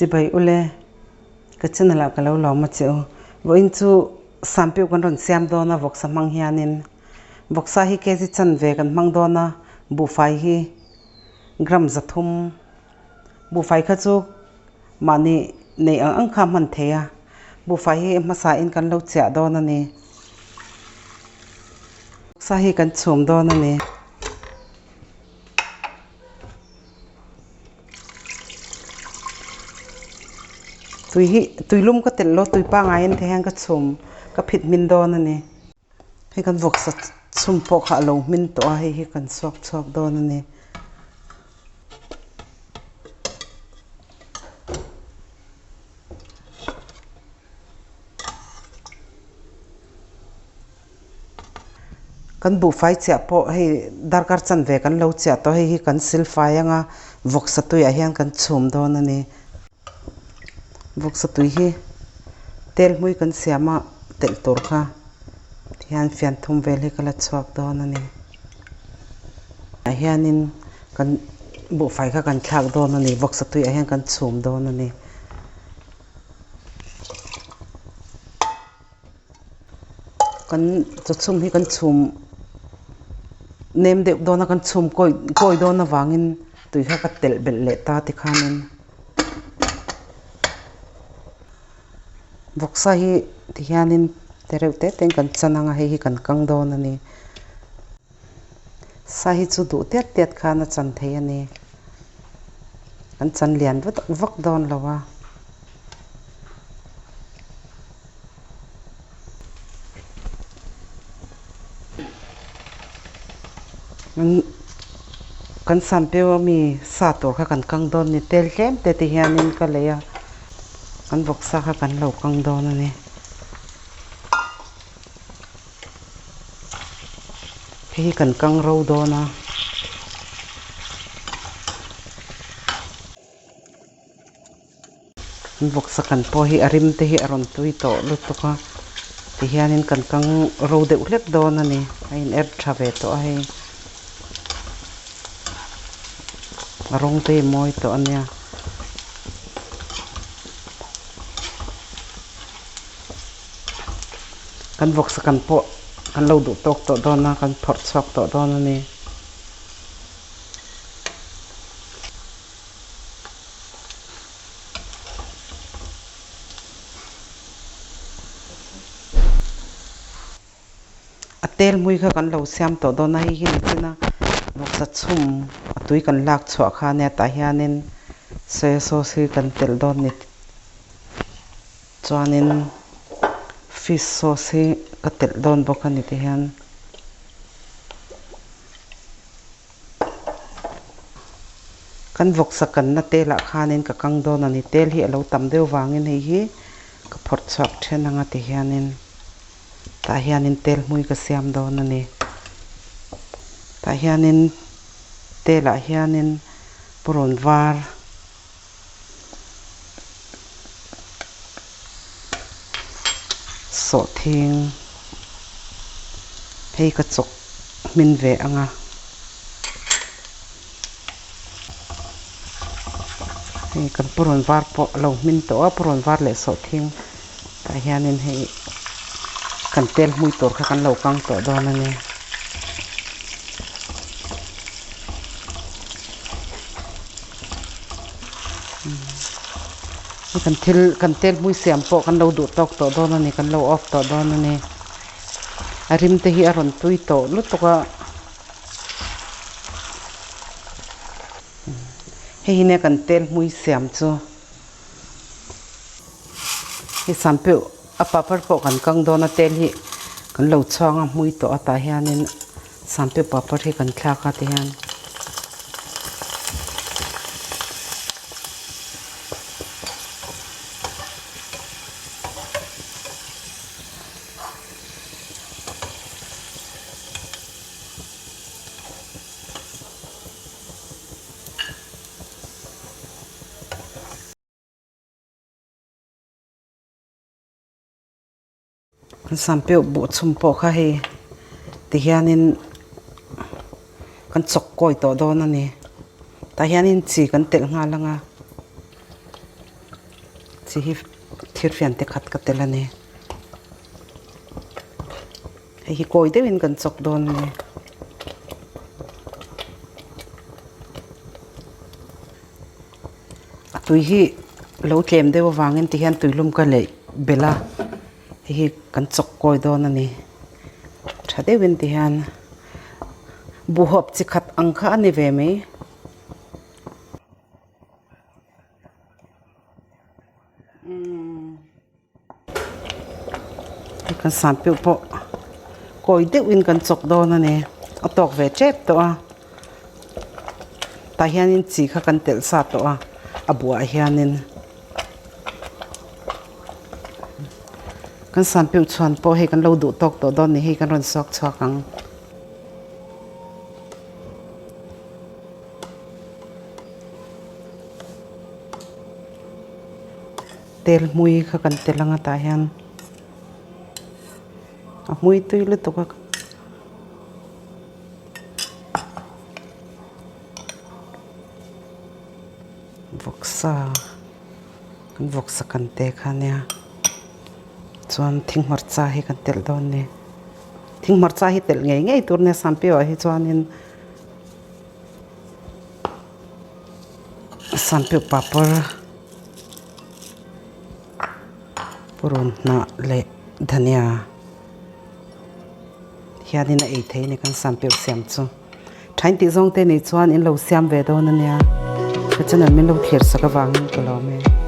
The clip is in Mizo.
Chibai ule, ka channel ah ka lo lawm a che u. Vawiin chu Sampiu kan rawn siam dawn a vawksa hmang hianin vawksa hi kg chanve kan hmang dawn a, buhfai hi gram 300 buhfai kha chu mahni nei ang ang kha a hman thei a, buhfai hi hmasa in kan lo chiah dawn a ni. Vawksa hi kan chhum dawn a ni. Tui hi tui lum ka telh lo tui pangaiin te hian ka chhum ka phit hmin dawn a ni. Hei kan vawksa chhum pawh kha a lo hmin tawh a hei hi kan suak chhuak dawn a ni. Kan buhfai chiah pawh hei darkar chanve kan lo chiah tawh hei hi kan silfai anga vawksa tuiah hian kan chhum dawn a ni. Vawksa tui hi tel hmui kan siam a telh tur kha tihian fian thum vel hi ka la chhuak dawn a ni. Ah hianin kan buhfai kha kan thlak dawn a ni vawksa tuiah hian kan chhum dawn a ni. Kan chawchhum hi kan chhum nem deuh dawn a kan chhum kawi kawi dawn avangin tui kha ka telh belh leh ta tikhanin vawksa hi tihianin te reuh te te in kan chan ang a hei hi kan kang dawn a ni sa hi chu duh tiat tiat khan a chan thei a ni kan chan lian vak vak dawn lo a. Kan Sampeu ami sa tur kha kan kang dawn ni tel tlem te ti hianin ka lei a kan vawksa kha kan lo kang dawn a ni. Hei hi kan kang ro dawn a. An vawksa kan pawh hi a rim te hi a rawn tui tawh lutuk a tihianin kan kang ro deuh hlek dawn a ni a in er tha ve tawh a hei a rawng te hi mawi tawh a nia. Kan vawksa kan pawh kan lo duh tawk tawh dawn a kan phawrh chhuak tawh dawn a ni. A tel hmui kha kan lo siam tawh dawn a hei hi nichina vawksa chhum a tui kan lak chhuah kha ania tah hianin soya sauce hi kan telh dawn ni chuanin fish sauce hi ka telh dawn bawk a ni tihian. Kan vawksa kanna telah khanin ka kang dawn a ni. Tel hi a lo tam deuh vangin hei hi ka phawrh chhuak then anga ti hianin tah hianin tel hmui ka siam dawn a ni. Tah hianin telah hianin purawn var sawhthing hei ka chawk hmin ve ang a hei kan purawn var pawh a lo hmin tawh a purawn var leh sawhthing tah hianin hei kan tel hmui tur kha kan lo kang tawh dawn a ni. Kan thil kan tel hmui siam pawh kan lo duh tawk tawh dawn a ni kan lo off tawh dawn a ni a rim te hi a rawn tui tawh lutuk a hei hi nia kan tel hmui siam chu hei sampeuh a papar pawh kan kang dawn a tel hi kan lo chhuang a hmui tawh a tah hianin sampeuh papar hi kan thlak a tihian. Kan sampeuh buh chhum pawh kha hei tihianin kan chawk kawi tawh dawn a ni tah hianin chi kan telh nghal ang a. Chi hi thirfian te khat ka tel a ni. Hei hi kawi deuhin kan chawk dawn a ni. A tui hi lo tlem deuh avangin tihian tuilum ka leih belh a, hei hi kan chawk kawi dawn a ni. Tha deuhin tihian buhhawp chi khat ang kha a ni ve mai. Kan sam piuh pawh kawi deuhin kan chawk dawn a ni a tawk ve tep tawh a tah hianin chi kha kan telh sa tawh a a buah hianin kan sam piuh chhuan pawh hei kan lo duh tawk tawh dawn ni hei kan rawn suak chhuak ang. Tel hmui kha kan tel anga tah hian a hmui tui lutuk a vawksa kan vawksa kan te kha ania chuan thing hmarcha hi kan telh dawn a ni thing hmarcha hi telh ngei ngei tur ania sampiauah hi chuanin. Sampiuh papar purun hnah leh dhania hianin a ei thei a ni kan sampiuh siam chu. Thain tih zawng te nih chuan in lo siam ve dawn a nia ka channel min lo thlir sak avangin ka lawm e.